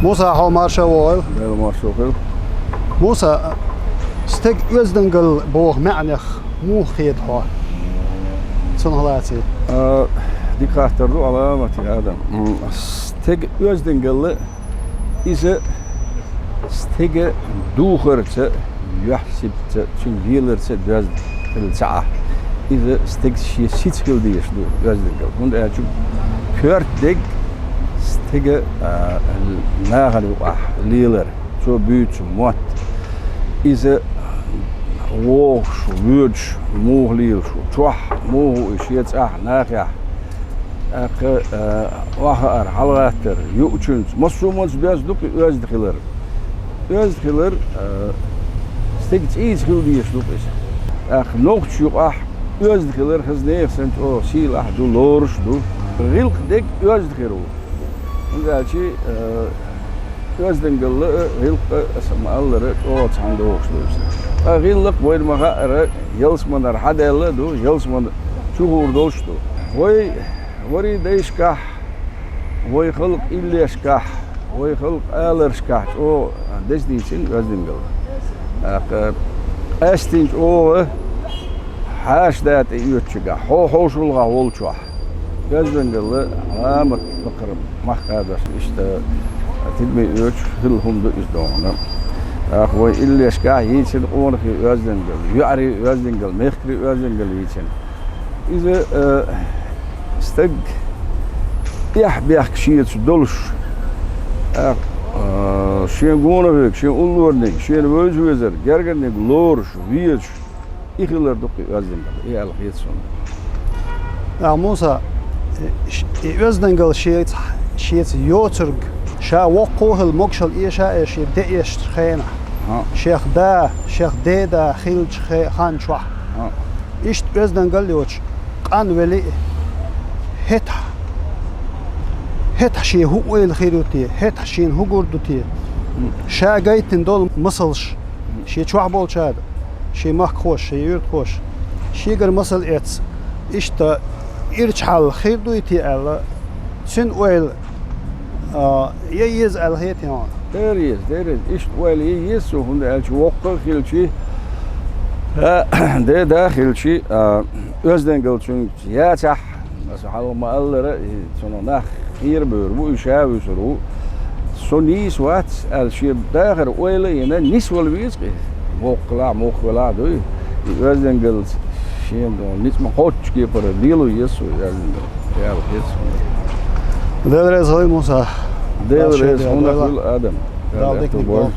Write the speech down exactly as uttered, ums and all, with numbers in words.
Муса, хьо марша вогӀийла. Дела маршо хила. Муса, стеган оьздангалла боху маьӀнех муха хета хьо? Цунах лаций? А, дика хаттар ду, Ӏаламат Адам. М, стеган оьздангалла иза стеган духарца, юьхь-сибатца, цуьнан леларца доьзна хилла ца Ӏа. Иза стеган шен сица хила дезаш ду оьздангалла. ХӀунда аьлча коьрта дерг стеган, а, нахана юкъахь лелар, цо буьйцу мотт. Иза вогӀуш, воьдуш муха лелаш ву, чохь муха ву и шен цӀахь, нахехь. ТӀаккха, а, охьахаар, хьалагӀаттар, юучуьнца, массо а монца доьзна ду-кх и оьзда хилар. Оьзда хилар, а, стеган цӀийца хила дезаш ду-кх иза. ТӀаккха нохчашна юкъахь оьзда хилар хаза нехан санна чӀогӀа сийлахь ду, лоруш а ду. ГӀиллакх дерг оьзда хир ву. ХӀунда аьлча, а, оьздангалла а, гӀиллакх а, аса ма-аллара, чӀогӀа цхьаьна догӀуш ду иза. Ткъа гӀиллакх вайна ма-хаъара, ялсаманара хьадаьлла а ду, ялсамане чухур долуш а ду. Вай, варий дайшкахь, вай халкъан иллешкахь, вай халкъан аларшкахь чӀогӀа деза дийцина оьздангалла. ТӀаккха къаьсттина чӀогӀа хьаша да тӀеоьцучигахь, хьо-, хьошалгӀахь волчохь. Оьздангалла Ӏаламат лакхара мах кхадарш, иштта тидаме оьцуш хилла хӀума ду иза догӀана. ТӀаккха вай иллешкахь йийцина къонахий оьздангалла, йоӀарий оьздангалла, мехкарий оьздангалла йийцина. Иза, э, стаг эхь-бехк шеца долуш, тӀаккха, э, шен гонахверг, шен уллорниг, шена вевза-везарг, гергарниг лоруш, везаш, и хилар ду-кх и оьздангалла, и аьлла хета суна. А, Муса, и, и оьздангалла шеца, шеца йоцург, ша воккха а хилла, могушалла эша а эшна, шен де эшначу хенахь, хьа, шех да, шех деда хиллачу хе-, хан чохь, хьа, иштта оьздангалла йоцуш, къанвелли а, хӀетахь, хӀетахь шен хӀун ойла хир ю те, хӀетахь шена хӀун гур ду те? М. Ша гайтина долу масалш, шен чохь болчара, шен махкахоша, шен юьртахоша, шегара масал эцна, иштта ирча хьал хир дуй те аьлла, цуьнан ойла, а, ян еза аьлла хета хьуна? Дера еза, дера еза. Иштта ойла ян еза цо, хӀунда аьлча воккха а хилчи, а, деда а хилчи, а, оьздангалла цуьнца яцахь, аса хьалха ма-аллара, и цунах нах кхерабевр бу, и ша вуьсур ву. Со нийса вац аьлла, шен дахар ойла а йина, нисвала веза-кх и. Воккха велахь, мохк велахь а дуй. И оьздангаллица шена долу ницкъ ма-кхоччу кепара лело еза цо, оьздангалла, аьлла хета суна. Дела реза хуьлда, Муса. Дела реза хьуна хуьлда, Адам. Дала дика дика бойла.